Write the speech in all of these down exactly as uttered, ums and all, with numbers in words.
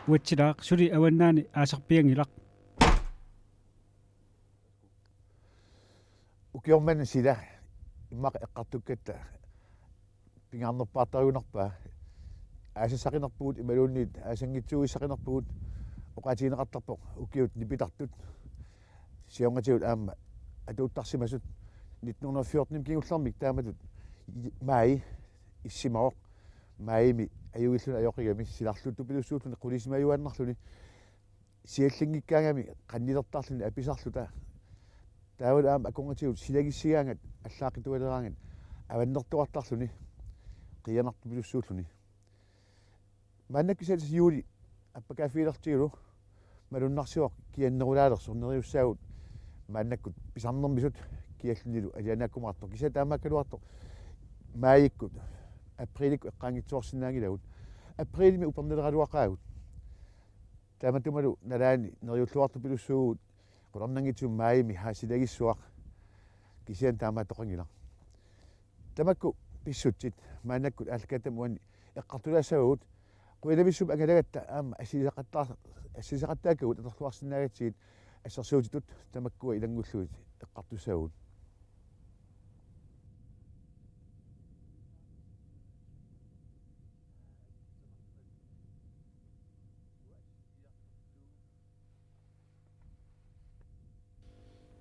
Uatsilaaq suli avannaani aasarpianngilaq. Ukioq manna sila immaqa eqqartukkatta pingaarnerpaartarigunarpaa. Aasassaqinarpugut imaluunniit aasanngitsuuissaqinerpugut oqaatigineqartarpoq ukiut nipitartut. Siornatigut aamma atuuttarsimasut nitten hundrede og fjorten kingullermik taamatut i-, Mai issimavoq. Maimi ajugilluni ajoqigami silarluttupilussuulluni qulisimaajuaannarluni siallinngikkaangami qannilertarluni apisarluta. Taavalu aamma akornatigut silagissigaangat allaaqqitualeraangat avannertuartarluni qiianartupilussuulluni. Maannakkut kisianni juuli appakaaffigilertigalu malunnarsivoq kiannerulaalersoq neriussaagut maannakkut pisarnermisut kiallunilu alianaakkumaartoq. Kisianni taamaakkaluartoq maajikkut apriilikkut eqqaanngitsuarsinnaanngilagut. Apriilimi upernaleraluaqaagut. Tamatumalu nalaani neriulluartupilussuugut qularnanngitsumik maajimi haa silagissuaq kisianni taamaattoqanngilaq. Tamakku pissutsit maannakkut aallakaatitami uani eqqartulaassavagut. Qujanavissumik angalagatta aamma assilisaqattaa-, assilisaqattaakkagut atorluarsinnaagatsigit assersuutitut tamakkua ilanngullugit eqqartussavagut.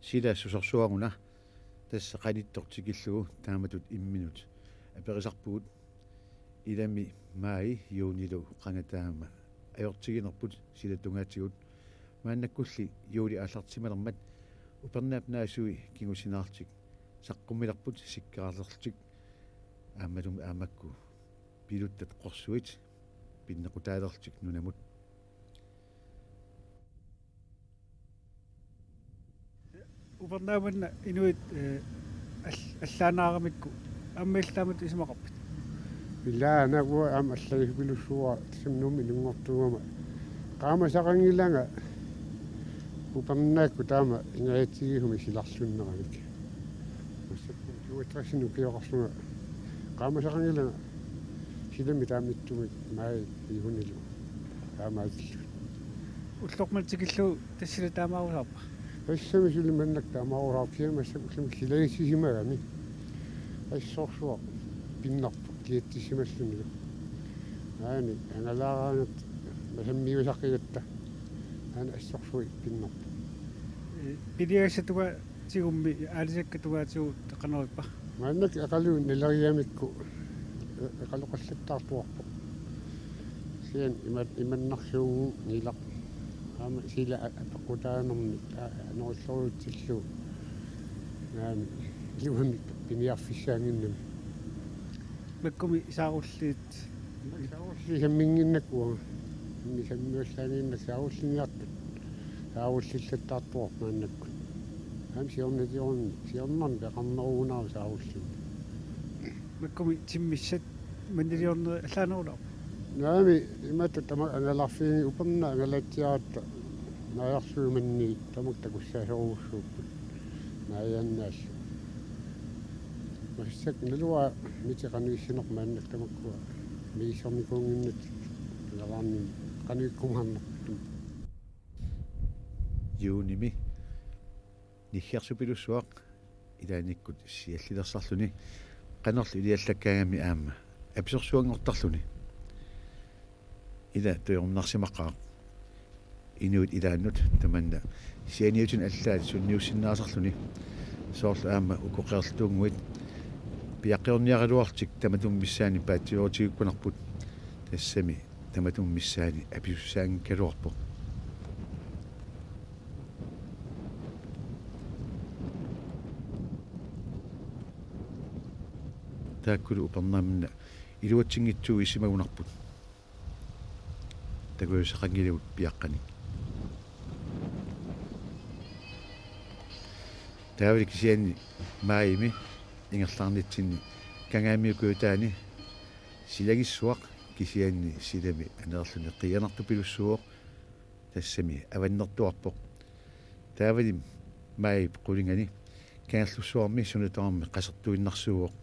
Sila susorsuaruna tassa qanittoq tikillugu taamatut imminut aperisarpugut. Ilami maji juunilu qanga taama ajortiginerput sila tungaatigut. Maannakkulli juuli aallartissimalermat upernaap naasui kingusinaarlutik saqqummilerput sikkerarlerlutik aammalumi aammakku piluttat qorsuit pinnequtaalerlutik nunamut. Upernaap manna inuit, eh, all-, allaanaaramikku aamma illit taamatut isumaqarpit? Ilaa, naagga aamma allagipilussuara tassami Nuummi ilunngortuugama. Qaamasaqanngilanga upernaakkut taama ingajatsigisumik silarlunneramik. Massakkut toogtresimi ukioqarlunga qaamasaqanngilanga silami taama ittumik maji juunilu taamaatillugit. Ulloq manna tikillugu tassa sila taamaarusaarpa? Tassami suli maannakkut taamaarusaarpoq, kisianni massakkut ullumi silagissisimagami. Assorsuaq pinnerpoq kiatsissimallugu. Aani angalaaraangatta masammiusaqigatta. Aani assorsuaq pinnerpoq. Eh, piniagassat tungaa- tigummi aalisakkat tungaatigut qanoq ippa? Maannakkut Eqalu nalerigamikku e-, Eqaloqallattaartuarpoq. Kisianni ima-, imannarsuugu ngilaq. Aamma sila a-, apeqqutaanermik a-, anorilluarutsillugu. Aamma iluamik piniarfissaannginnami. Makkumi saarulliit? Saarulliit samminnginnakku uanga. Sammi-, sammivallaannginnakku saarulliniartut. Saarullillattaartuarput maannakkut. Aamma siornatigoorn-, siornarmi peqarnerugunarpoq saarullinni. Makkumi timmissat manniliorneri allaanerulaarput? Naamik, imatut tamakku angalaarfiginngillat, upernaaq angalaatsiaratta naajarsuit manniit tamakku takussaasorujussuupput. Naajaannaallu. Massakkut naluara miti qanoq issineq maannakkut tamakkua misissornikuunnginnatsigit angalaarninni qanoq ikkumaarnerput. Juunimi niggersupilussuaq ilaannikkut siallilersarluni qanorlu iliallakkaangami aamma apisorsuanngortarluni. Ila tujornarsimaqaaq inuit ilaannut tamanna sianiutinik allaat sunniussinnaasarluni, soorlu aamma uku qeerlutuunnguit piaqqiorniaraluarlutik tamatuma missaani paatsiveerutigikkunarput, tassami tamatuma missaani apisussaanngikkaluarpoq. Taakkulu upernaaq manna iluatsinngitsuusimagunarput. Takujussaqanngilagut piaqqanik. Taavali kisianni maajimi ingerlaarnitsinni Kangaamiut ukioqataani silagissuaq kisianni silami aneerluni qiianartupilussuuvoq, tassami avannertuarpoq. Taavali maajip qulingani Kangerlussuarmi suna tamarmi qasertuinnarsuuvoq.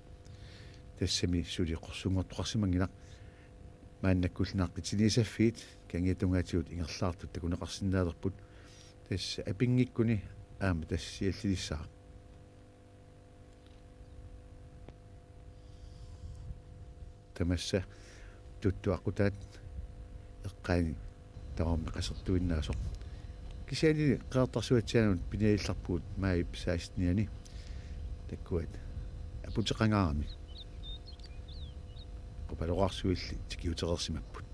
Tassami suli qorsunngortoqarsimanngilaq. Maannakkullu naaqqitsiniassagit kangiatungaatigut ingerlaartut takuneqarsinnaalerput. Tassa apinngikkuni aamma tassa siallilissaaq. Tamassa tuttu aqqutaat eqqaani tamarmi qasertuinnaasoq. Kisianni Qeqertarsuatsiaanut piniallarpugut maajip sekstenianni. Takkuat aputeqangaarami. Qupaloqarsuilli tikiutereersimapput.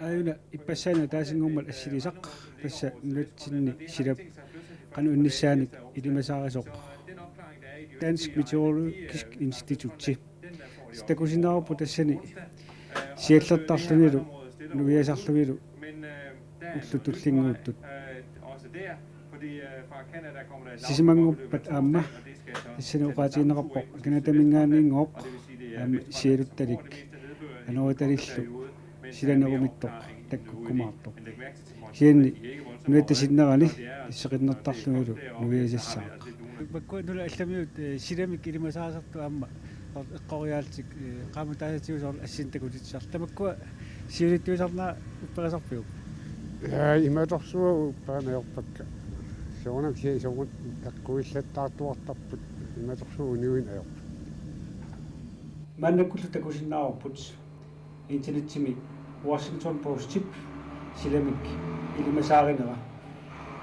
Aajuna ippassaani ataasinngormat assilisaq, tassa nunatsinni silap qanoq innissaanik ilimasaarisoq Dansk Meteorologisk Institut. Takusinnaavarput tassani siallertarlunilu nuiasarlunilu ullut tullinnguuttut. Sisamanngorpat aamma tassani oqaatigineqarpoq Canadaminngaanniinngooq aamma sialuttalik anoritaliillu silanerumittoq takkukkumaartoq. Kisianni nunatta sinnerani isseqinnertarlunilu nuiasassaaq. Makkua nunat allamiut, eh, silamik ilimasaasartut aamma eqqoriaallutik, eh, qaammat taasatigut soorlu assinik takutitsisartut. Tamakkua siulittuisarnerat upperisarpiuk? Ja, imatorsuaq uppaat ajorpakka. Soorunami kisianni soorunami eqquillattaartuartarput imatorsuaq uniuineq ajorput. Maannakkullu takusinnaavarput internetsimi Washington Postip silamik ilimasaarinera.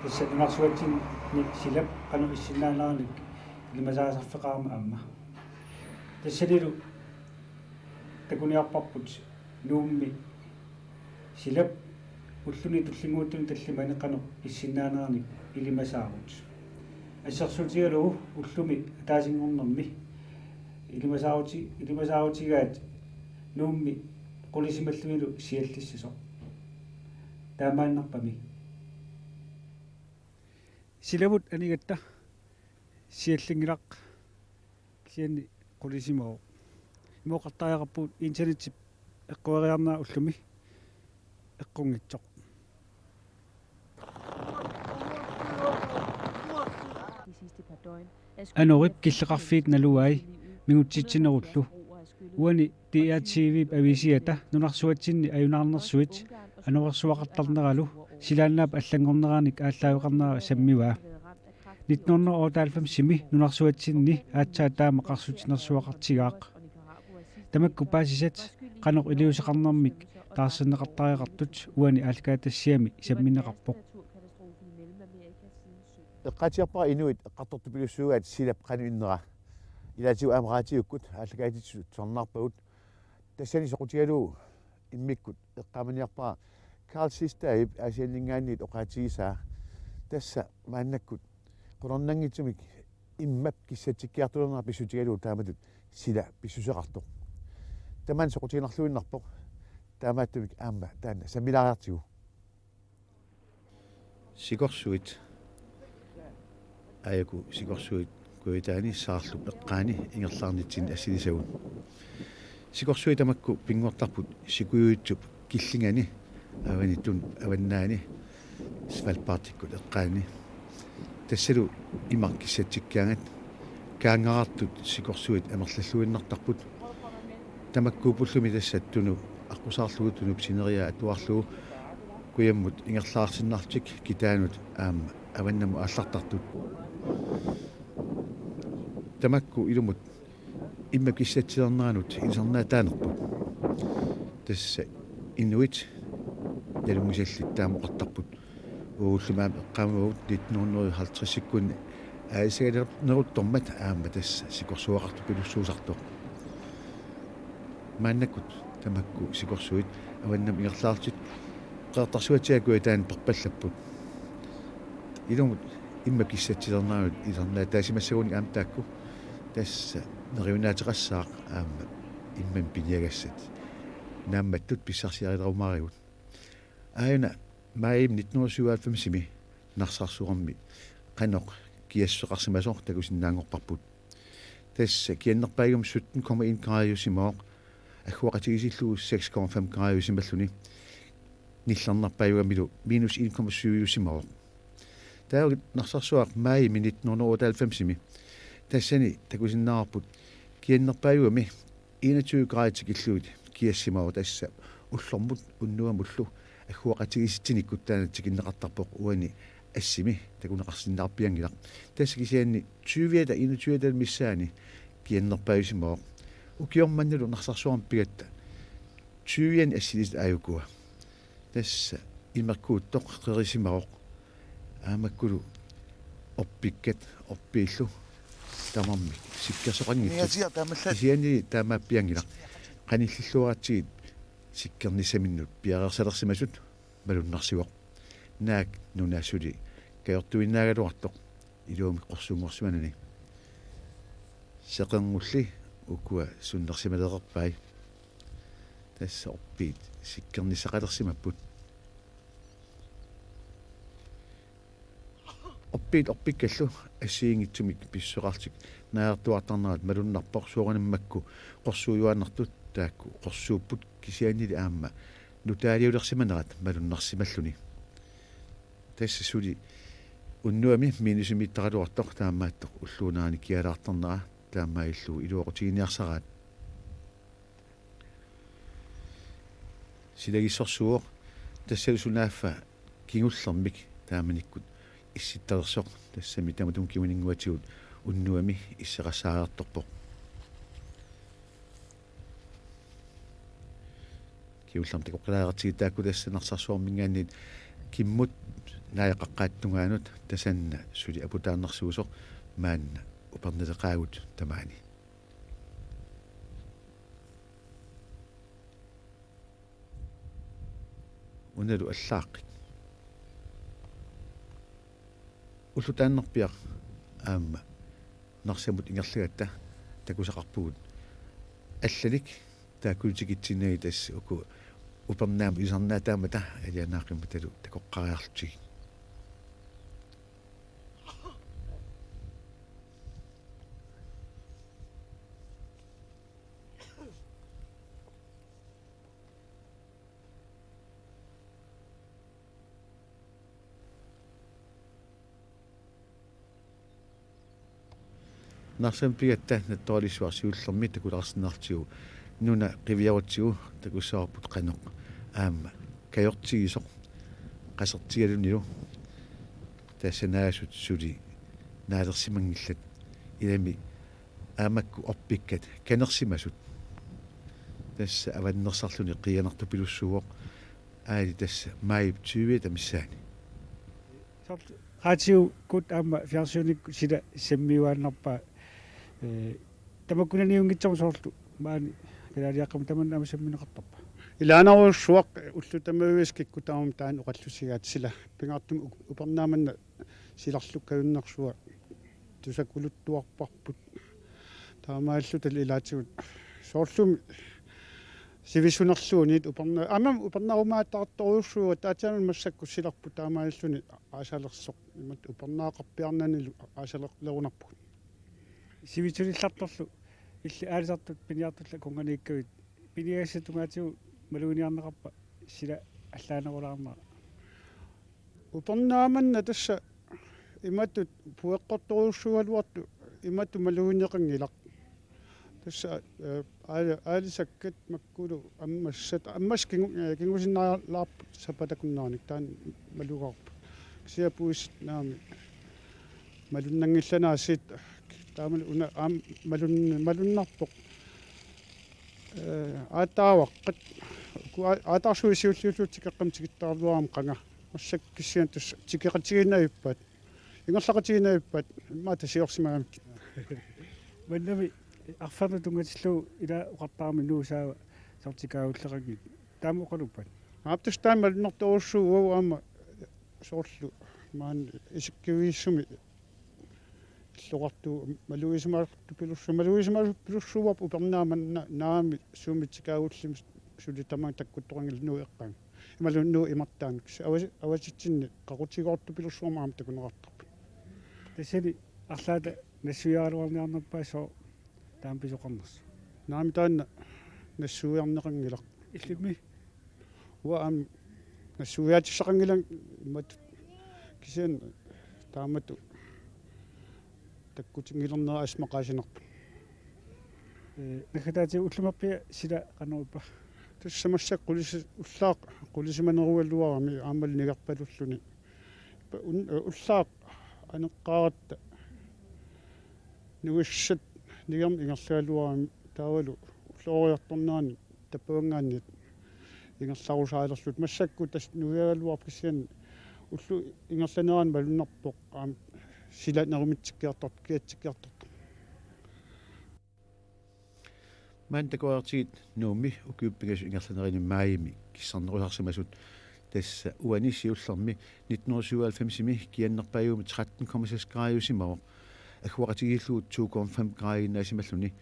Tassa nunarsuatsinni silap qanoq issinnaaneranik ilimasaasarfeqarama aamma. Tassanilu takuniarparput Nuummi silap ulluni tullinnguuttuni tallimani qanoq issinnaaneranik ilimasaarut. Assersuutigalugu ullumi ataasinngornermi ilimasaaruti-, ilimasaarutigaat Nuummi qulisimallunilu siallissasoq. Taamaannarpami. Silamut anigatta siallinngilaq kisianni qulisimavoq. Ima oqartariaqarpugut internetsip eqqueriarnera ullumi eqqunngitsoq. Anorip killeqarfiit naluai mingutsitsinerullu. Uani D R T V-p aviisiata nunarsuatsinni ajunaarnersuit anorersuaqartarneralu silaannaap allanngorneranik aallaaveqarnera sammivaa. Nitten hundrede og otteoghalvfems-imi nunarsuatsinni aatsaat taama qarsutsinersuaqartigaaq. Tamakku paasisat qanoq iliuuseqarnermik taarserneqartariaqartut uani aallakaatitassiami sammineqarpoq. Eqqaatsiarpara inuit eqqartortupilussuugaat silap qanoq innera. Ilaatigut aamma raatiukkut aallakaatitsisut tusarnaarpagut. Tassani soqutigalugu immikkut eqqaamaniarpara Carl Siegstadip Aasianninngaanniit oqaatigisaa. Tassa maannakkut qularnanngitsumik immap kissatsikkiartulerneq pissutigalugu taamatut sila pissuseqartoq. Tamanna soqutiginarluinnarpoq. Taamaattumik aamma taanna sammilaariartigu. Sikorsuit. Aajuku sikorsuit kujataani saarlup eqqaani ingerlaarnitsinni assilisagut. Sikorsuit tamakku pinngortarput Sikujuitsup killingani, avani tun-, avannaani Svalbardikkut eqqaani. Tassalu imaq kissatsikkaangat kaangarartut sikorsuit amerlalluinnartarput. Tamakkuuppullu tassa Tunup aqqusaarlugu, Tunup sineriaa atuarlugu, kujammut ingerlaarsinnarlutik kitaanut aamma avannamut aallartartut. Tamakku ilumut immap kissatsilerneranut ilisarnaataanerput. Tassa inuit nalunngisallit taama oqartarput. Uagut ullumi aamma eqqaamavagut nitten hundrede og halvtreds-ikkunni aalisaganeruttormat aamma tassa sikorsuaqartupilussuusartoq. Maannakkut tamakku sikorsuit avannamut ingerlaartut Qeqertarsuatsiaat Kujataani perpallapput. Ilumut immaqa kissatsilernaruit isernaataasimassagunik aamma taakku, tassa neriunaateqassaaq aamma immami piniagassat. Naammattut pissarsiarilerumaarigut. Aajuna maajimi nitten hundrede syvoghalvfemsimi Narsarsuarmi qanoq kiassuseqarsimasoq takusinnaanngorparput. Tassa kiannerpaajugami sytten komma en graadiusimavoq, agguaqatigiissillugu seks komma fem graadiusimalluni, nillernerpaajugamilu minus en komma syviusimavoq. Taava Narsarsuaq maajimi nitten hundrede otteoghalvfemsimi, tassani takusinnaavarput kiannerpaajugami enogtyve graadit tikillugit kiassimavoq, tassa ullormut unnuamullu agguaqatigiissitsinikkut taanna tikinneqartarpoq, uani assimi takuneqarsinnaarpianngilaq. Tassa kisianni tyviata enogtyviata missaani kiannerpaajusimavoq. Ukioq mannalu Narsarsuarmut pigatta tyviani assiliisut aajukua. Tassa imerkuuttoq qerisimavoq. Aammakkulu orpikkat orpiillu tamarmik sikkersoqanngitsut. Niasia tamallat. Kisianni taamaappianngilaq. Qanillilluaratsigit sikkernissaminnut piareersalersimasut malunnarsivoq. Naak nuna suli kajortuinnaagaluartoq iluamik qorsuunngorsimanani. Seqerngulli ukua sunnersimalereerpai. Tassa orpiit sikkernissaqalersimapput. Orpiit orpikkallu assigiinngitsumik pissuseqarlutik naajartuartarnerat malunnarpoq, soorunami makku qorsuujuaannartut taakku qorsuupput, kisiannili aamma nutaaliulersimanerat malunnarsimalluni. Tassa suli unnuami minusimiittaraluartoq taamaattoq ulluunerani kialaartarnera taamaalillugu iluaqutiginiarsaraat. Silagissorsuuvoq, tassalu sunaaffa kingullermik taamanikkut issittalersoq, tassami tamatuma kinguninnguatigut unnuami isseqassaareertorpoq. Kingullermik takoqqilaareertigit taakku tassa Narsarsuarminngaanniit kimmut naajaqaqqaata tungaanut, tasanna suli aputaannarsuusoq maanna upernileqaagut tamaani. Unalu allaaqqik. Ulloq taannarpiaq aamma Narsamut ingerlagatta takusaqarpugut allanik taakku tikitsinnagit, tassa uku upernaamut isernaataammata alianaaqqimmatalu takoqqaariarlutigit. Narsamut pigatta nattoralissuaq siullermik takulaarsinnartigu nuna qiviarutsigu takussavarput qanoq aamma kajortigisoq qasertigalunilu, tassa naasut suli naalersimanngillat, ilami aamma makku orpikkat kanersimasut. Tassa avannersarluni qiianartupilussuuvoq, aali tassa maajip tyviata missaani. Soorlu raatiukkut aamma fjernsynikkut sila sammiuaannarpaa, ee, tamakkunaniunngitsoq soorlu maani kalaaliaqqamut tamanna aamma sammineqartarpa? Ilaanarujussuaq ullut tamaviisa kikkut tamarmik taanna oqallusigaat, sila pingaartumik u-, upernaaq manna silarlukkajunnersuaq tusakuluttuarparput. Taamaalilluta ilaatigut soorlumi sivisunerluunniit uperna-, aamma upernarumaartartorujussuuvoq, taava tassani massakkut silarput taamaalilluni aasalersoq, imatut upernaaqarpiarnanilu aasalerlerunarpugut. Sivisulillartorlu illit aalisartut piniartullu akunnganiikkavit, piniagassat tungaatigut maluginiarneqarpa sila allaanerulaarnera? Upernaaq manna tassa imatut pueqqortorujussuugaluartoq imatut malugineqanngilaq. Tassa, ee, aali-, aalisakkat makkulu ammassat, ammassat kingu-, ee, kingusinnaalaarput sapatakunnaarnik taanna malugaarput. Kisianni puisit naamik malunnanngillat aasiit, taamalu una aamma malun-, malunnarpoq. Ee, aataavaqqat. Uku aa-, aataarsuit siulliullutik tikeqqamik tikittaraluarami qanga. Massakkut kisianni tassa tikeqatigiinnavippaat. Ingerlaqatigiinnavippaat. Immaqa tasiorsimagami. Mannami arfernut tunngatillugu ila oqartarami nuusaava Tortikaagulleqanngit. Taama oqaluppat. Aap, tassa taama malunnartorujussuuvoq, uagut aamma soorlu maani isikkiviissumi illoqartuuvoq malugisimasupilussu-, malugisimasupilussuuvoq upernaaq manna naamik Zoomitsikaagullimmik suli tamaanga takkuttoqanngilaq Nuup eqqaani. Imaluunniit Nuup imartaani. Kisianni avasi-, avasitsinni qaqutigoortupilussuarmik aamma takuneqartarput. Tassani arlaata nassuiaraluarniarnerpaat sooq taama pisoqarnersoq? Naamik, taanna nassuiarneqanngilaq. Illimmi? Uanga aamma nassuiaatissaqanngilanga imatut, kisianni taamatut takkutinngilernerat assut maqaasinarpoq. Ee, naggataatigut ullumerpiaq sila qanoq ippa? Tassa massakkut qulisi-, ullaaq qulisimanerugaluarami aammalu nigerpalulluni. Pa-, un-, ullaaq aneqqaaratta nuissat nigermik ingerlagaluarami, taavalu ullooriartornerani tappavanngaanniit ingerlarusaalerluta. Massakkut tassa nuiagaluarpoq, kisianni ulloq ingerlanerani malunnarpoq aamma sila nerumitsikkiartortoq, kiatsikkiartortoq. Maanna takuartigit Nuummi ukiut pingasut ingerlanerini maajimi kissarnerusarsimasut. Tassa uani siullermi nitten hundrede syvoghalvfemsimi kiannerpaajugami tretten komma seks graadiusimavoq. Agguaqatigiillugu to komma fem graadiinnaasimalluni.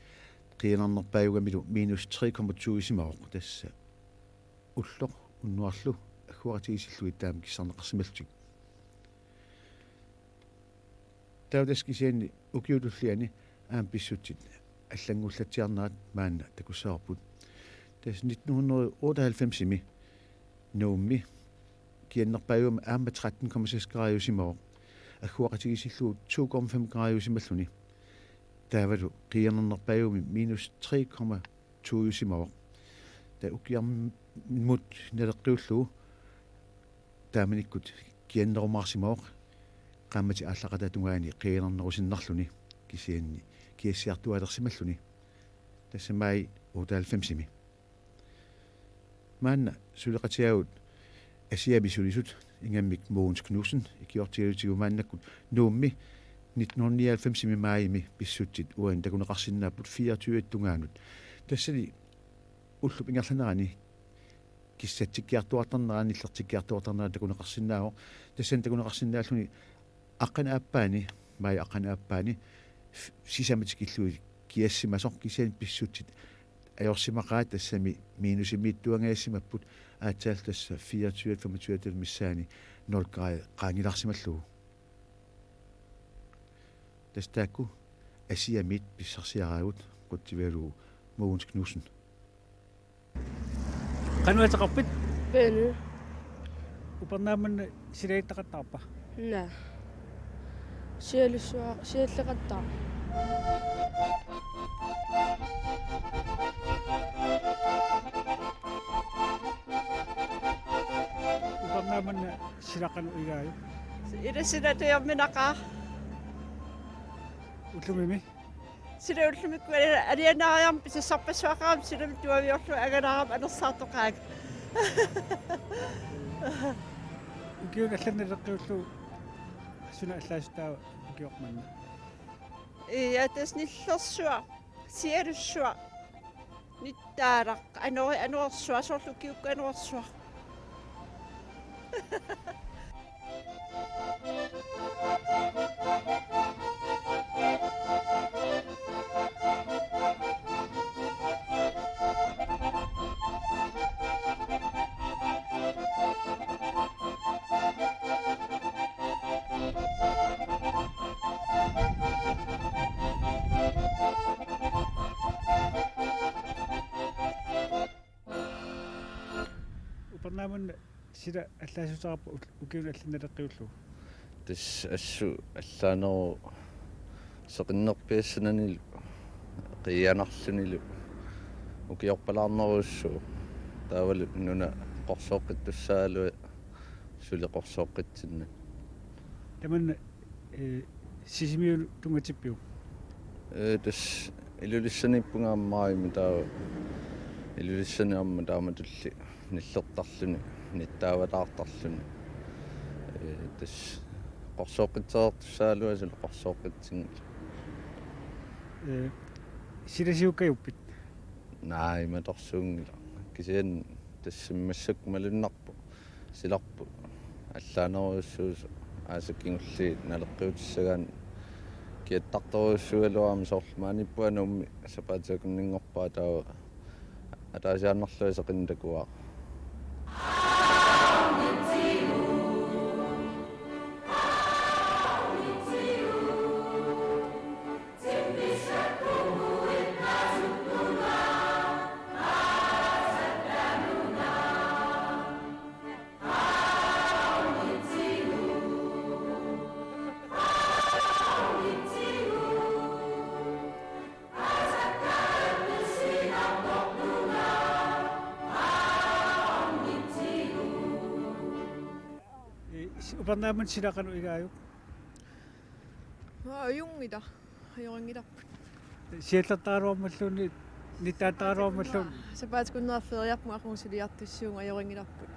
Qiianarnerpaajugamilu minus tre komma to-isimavoq. Tassa ulloq unnuarlu agguaqatigiissillugit taama kissarneqarsimallutik. Taava tassa kisianni ukiup tulliani aamma pissutsit allanngullatsiarnerat maanna takussavarput. Tassa nitten hundrede otteoghalvfemsimi Nuummi kiannerpaajugami aamma tretten komma seks graadiusimavoq. Agguaqatigiissillugu to komma fem graadiusimalluni. Taavalu qiianarnerpaajugami minus tre komma to-iusimavoq. Taava ukiarmut naleqqiullugu taamanikkut kiannerumaarsimavoq, qaammatit aallaqataata tungaani qiianarnerusinnarluni, kisianni kiassiartuaalersimalluni. Tassa maaji otteoghalvfemsimi. Maanna suleqatigaavut Asiami sulisut, ingammik Mogens Knudsen, ikiortigalutigu maannakkut Nuummi nitten hundrede nioghalvfemsimi maajimi pissutsit uani takuneqarsinnaapput fireogtyve tungaanut. Tassani ullup ingerlanerani kissatsikkiartuartarnerani, nillertikkiartuartarnerani takuneqarsinnaavoq. Tassani takuneqarsinnaalluni aqqaneq-aappaani, maaji aqqaneq-aappaani, f-, sisamat tikillugit kiassimasoq, kisianni pissutsit ajorsimaqaat, tassami minusimiittuangajassimapput, aatsaat tassa fireogtyve femogtyve missaani nul graadi qaangilaarsimallugu. Tassa taakku Asiamiit pissarsiaraagut, qutsivigalugu Mogens Knudsen. Qanoq ateqarpit? Benny. Upernaaq manna silagittaqattaarpa? Naa. Sialussuaq, sialleqattaaq. Upernaaq manna sila qanoq igaajuk? Ila sila tujarminaqaaq. Ullumimi? Sila ullumikkut alianaariarmat pisassarpassuaqarami, silami tuaviorlugu angalaarama anersaartoqaanga. Ukiuni allanni naleqqiullugu suna allaassutaa ukioq manna? Ii, tassa nillersuaq, sialussuaq, nittaalaq, anori-, anorersuaq, soorlu ukiukkut anorersuaq. Upernaaq manna sila allaassuteqarpa ul-, ukiuni allanni naleqqiullugu? Tassa assut allaaneruvoq seqinnerpiassananilu, qiianarlunilu, ukiorpalaarnerujussuuvoq. Taavalu nuna qorsooqqittussaagaluaq suli qorsooqqitsinnani. Tamanna, ee, Sisimiunut tunngatippiuk? Ee, tassa Ilulissaniippunga aamma maajimi, taava Ilulissani aamma taamatulli nillertarluni, nittaavalaartarluni. Ee, tassa qorsooqqitsereertussaagaluaq suli qorsooqqitsinngilaq. Ee, sila siukkajuppit? Naa, imatorsuunngilaq. Kisianni tassa massakkut malunnarpoq silarput allaanerujussuusoq, aasaq kingulliit naleqqiutissagaanni kiattartorujussuugaluarami. Soorlu maaniippugut Nuummi sapaatip akunninngorpara, taava ataasiaannarlunga seqineq takuara. Ee, s-, Upernavimmi sila qanoq igaajuk? Ajunngilaq, ajorinngilarput. Siallertaraluarmalluunniit, nittaattaraluarmalluunniit. Sapaatip-akunnera feriarpunga aqagu suliartussaasunga, ajorinngilarput.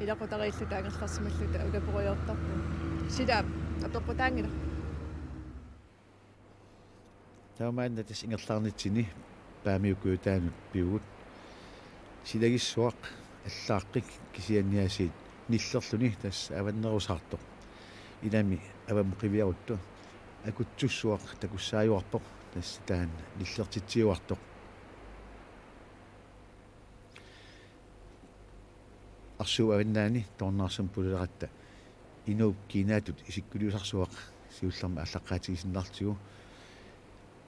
Ilaqutariilluta angerlarsimalluta ulaporujoortarpugut. Sila apeqqutaanngilaq. Taava maanna tassa ingerlaarnitsinni Paamiut kujataanut pivugut. Silagissuaq allaaqqik kisianniaasiit nillerluni tassa avannerusaartoq. Ilami avammut qiviaruttoq akutsussuaq takussaajuarpoq, tassa taanna nillertitsiuartoq. Arsuup avannaani Toornaarsamut puleratta inuup kiinaatut isikkuliusarsuaq siullermik aallaqqaatigisinnaartigu.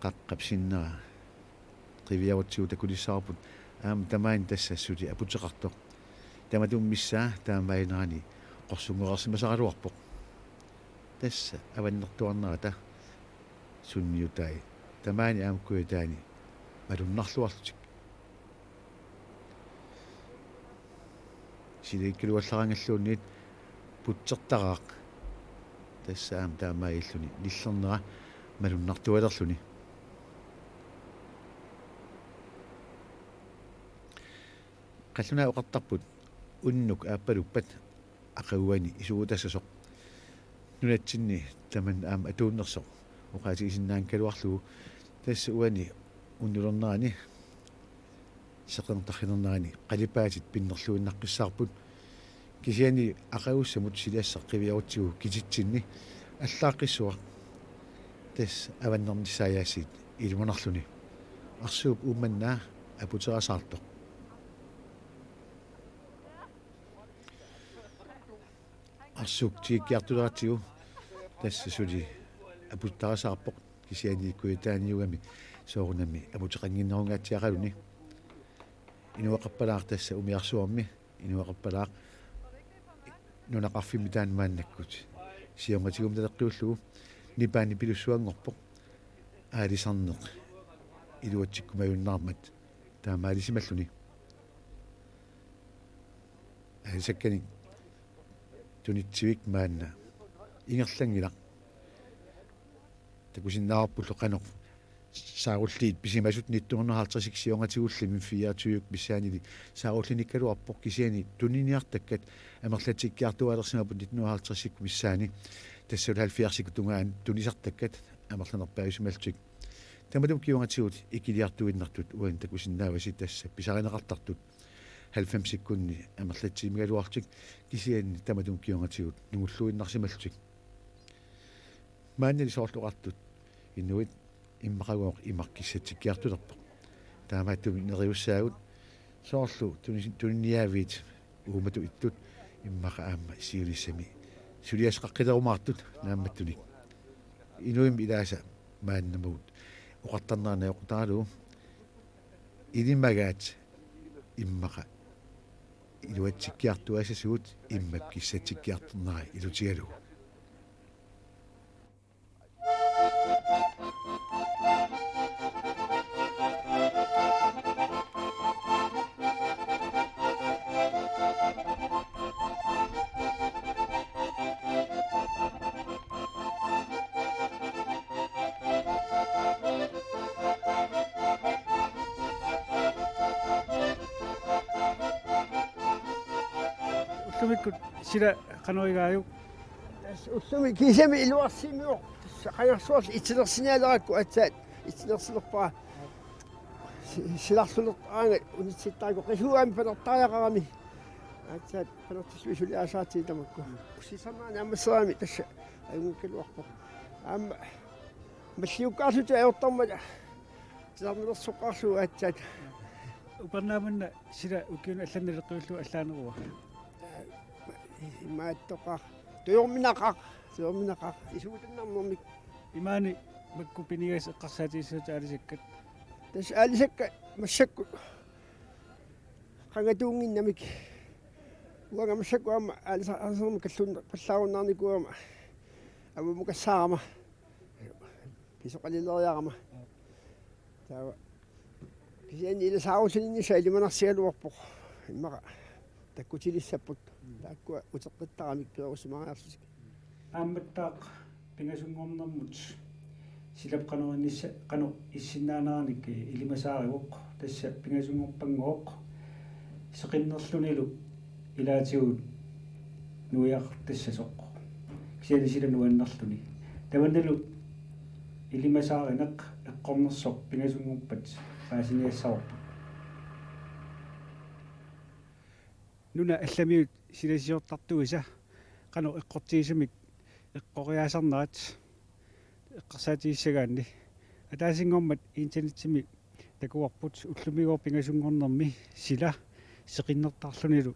Qaqqap sinnera qiviarutsigu takulissavarput, aamma tamaani tassa suli aputeqartoq. Tamatuma missaa taamaaginerani qorsunngoreersimasaraluarpoq. Tassa avannertuarnerata sunniutai tamaani aamma kujataani malunnarluarlutik. Silagikkaluallaraangalluunniit putsertaraaq. Tassa aamma taamaalilluni nillernera malunnartualerluni. Qallunaat oqartarput unnuk aappaluppat aqaguani isugutassasoq. Nunatsinni tamanna aamma atuunnersoq oqaatigisinnaanngikkaluarlugu, tassa uani unnulernerani seqernertarfinernerani qalipaatit pinnerluinnaqqissaarput. Kisianni aqagussamut silassaq qiviarutsigu kititsinni allaaqqissuaq tassa avannernissaajaasiit iluanarluni. Arsuup Uummannaa aputerasaartoq. Arsuup tikikkiartuleratsigu tassa suli aputerasaarpoq, kisianni kujataaniugami soorunami aputeqannginnerungaatsiaqaluni. Inuaqappalaaq tassa umiarsuarmi, inuaqappalaaq nunaqarfimmi taanna maannakkut siornatigumut naleqqiullugu. Nipaani pilussuanngorpoq, aalisarneq iluatsikkumajunnaarmat taamaalisimalluni. Aalisakkanik tunitsivik maanna ingerlanngilaq. Takusinnaavarpullu qanoq saarulliit pisimasut nitten hundrede og halvtreds siornatigulluunniit fireogtyve missaanniilli saarullinikkaluarpoq, kisianni tuniniartakkat amerlatsikkiartuaalersimapput nitten hundrede og halvtreds missaani, tassalu halvfjerdsikkut tungaanut tunisartakkat amerlanerpaajusimallutik. Tamatuma kingornatigut ikiliartuinnartut uani takusinnaavasi, tassa pisarineqartartut. Halvfemsikkunni amerlatsigimigaluarlutik, kisianni tamatuma kingornatigut nungulluinnarsimallutik. Maannali soorlu oqartut inuit immaqagooq imaq kissatsikkiartulerpoq. Taamaattumik neriussaagut soorlu tunis-, tuniniaaviit uumatut ittut immaqa aamma siunissami suliassaqaqqilerumaartut naammattunik. Inuimmi ilaasa maannamut oqartarnera najoqqutaralugu: Ilimagaat immaqa iluatsikkiartuaassasugut, immap kissatsikkiartornera ilutigalugu. Ullumikkut sila qanoq igaajuk? Tassa ullumi kiisami iluarsimasoq. Tassa qajarsuarli itsilersinialerakku aatsaat itsilersilerpara. Silarlulertaanga unitsittaako qisuaami panertariaqarami. Aatsaat panertillugu suli aasaatit tamakku. Sisamaani ammasserami tassa ajunngikkaluarpoq. Aamma malliukkaarlutik ajortarmata titarnilersoqqaarlugu aatsaat. Upernaaq manna sila ukiuni allani naleqqiullugu allaanerua? Imaattoqaaq. Tujorminaqaaq. Tujorminaqaaq. Isuutannarnermik. Imaani makku piniagassi eqqarsaatigissavat aalisakkat? Tassa aalisakkat massakkut qangatuunnginnamik. Uanga massakkut aamma aalisaarnermik kalluunneq pallaarunnaarnikuugama avammukassaarama. Pisoqalileriarama. Taava kisianni ilasaarulluinnissaq ilimanarsigaluarpoq. Immaqa takkutilissapput. Taakkua uteqqittaramik peerusimariarlutik. Aammattaaq pingasunngornermut silap qanoq inissa-, qanoq issinnaanerannik ilimasaarivoq, tassa pingasunngorpanngooq seqinnerlunilu ilaatigut nuiaqartassasoq. Kisianni sila nuannerluni. Tamannalu ilimasaarineq eqqornersoq pingasunngorpat paasiniassavarput. Nuna allamiut silasiortartuisa qanoq eqqortigisumik eqqoriaasarnerat eqqarsaatigissagaanni. Ataasinngormat internetsimi takuarput ullumigooq pingasunngornermi sila seqinnertarlunilu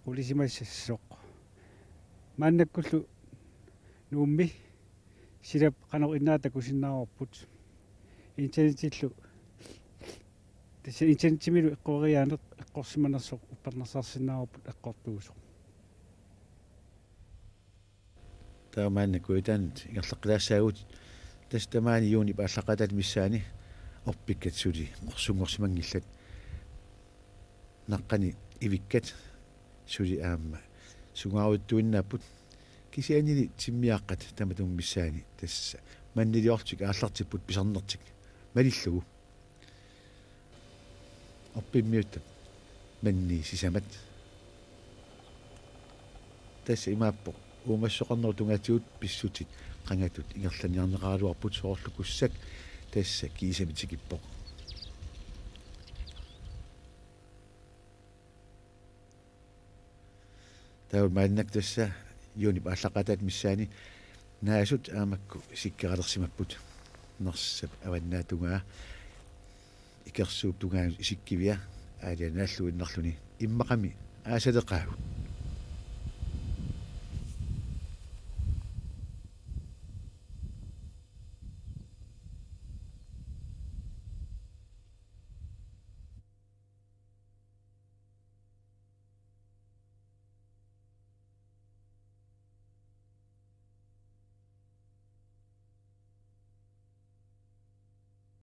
qulisimassasoq. Maannakkullu Nuummi silap qanoq innaat takusinnaavarput. Internetillu, tassa internetimilu eqqoriaaneq eqqorsimanersoq uppernarsarsinnaavarput eqqortuusoq. Taava maanna Kujataanut ingerlaqqilaassaagut, tassa tamaani juunip aallaqqaataata missaani orpikkat suli qorsunngorsimanngillat. Naqqani ivikkat suli aamma sungaarujuttuinnaapput, kisiannili timmiaqqat tamatuma missaani tassa manniliorlutik aallartipput pisarnertik malillugu. Orpimmiuttap mannii sisamat. Tassa imaappoq uumassoqarnerup tungaatigut pissutsit qangatut ingerlanniarneqaraluarput, soorlu kussat tassa kiisami tikippoq. Taava maannakkut tassa juunip aallaqqaataata missaani naasut aamma makku isikkiarlersimapput. Narsap avannaatungaa ikersuup tungaanut isikkivia aalajanaalluinnarluni immaqami aasaleqaagut.